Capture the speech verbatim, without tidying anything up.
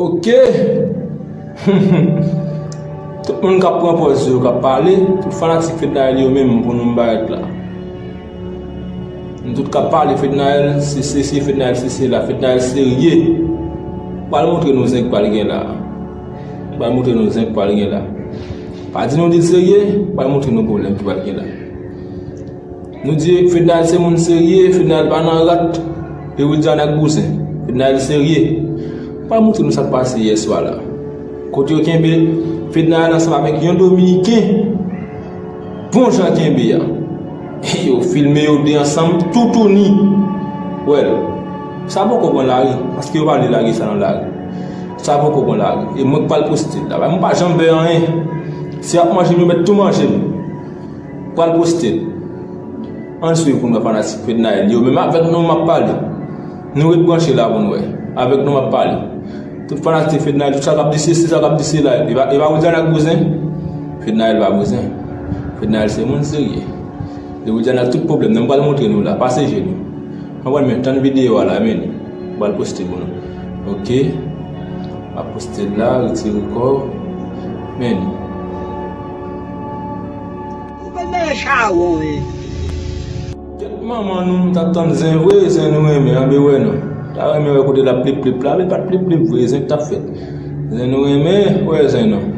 Ok. Tout moun k ap pran pòz yo, k ap pale, tout fanatik Fednaelle yo menm pou nou m parèt la. Nou tout k ap pale Fednaelle, se sesi, Fednaelle se sela, Fednaelle serye. Pral montre nou zen k pral gen la. Pral montre nou zen k pral gen la. Pa di nou di l serye, pral montre nou pwoblèm ki pral gen la. Nou di Fednaelle se moun serye, Fednaelle pa nan rat, e Wildiane ak bouzen. Fednaelle serye. Pral montre nou sa k pase yè swa la. Kote yo kenbe Fednaelle ansanm avèk yon Dominiken. Bon jan kenbe a. Yo filme yo de ansanm toutouni. Well, sa poko pran lari, paske yo pa vle lage sa nan lari. Sa poko pran lari. E mwen k pral poste l la. Mwen pa janm pè anyen. Si y ap manje m, yo mèt tou manje m. Pral poste l. Ann swiv pou n wè fanatik Fednaelle yo menm avèk nou m ap pale. Nou ret branche la pou n wè. Avèk nou m ap pale. Tout fanatik Fednaelle, tout sa k ap di sesi, sa k ap di sela. E pa, e pa Wildiane ak bouzen. Fednaelle pa bouzen. Fednaelle se moun serye. E Wildiane ak tout pwoblèm nan, m pral montre nou la. Pase je nou. Mwen pral men tann videyo a la, men. M pral poste pou nou. Ok. M ap poste l la, retire kò w. Men. Ou konn nan chawon, wi. Kèt manman nou, nou t ap tann zen vre, zen nou renmen, ann vin wè non. Ta renmen wè kote l ap plip plip la, men pa t plip plip vre, zen k t ap fèt. Zen nou renmen, wè zen non.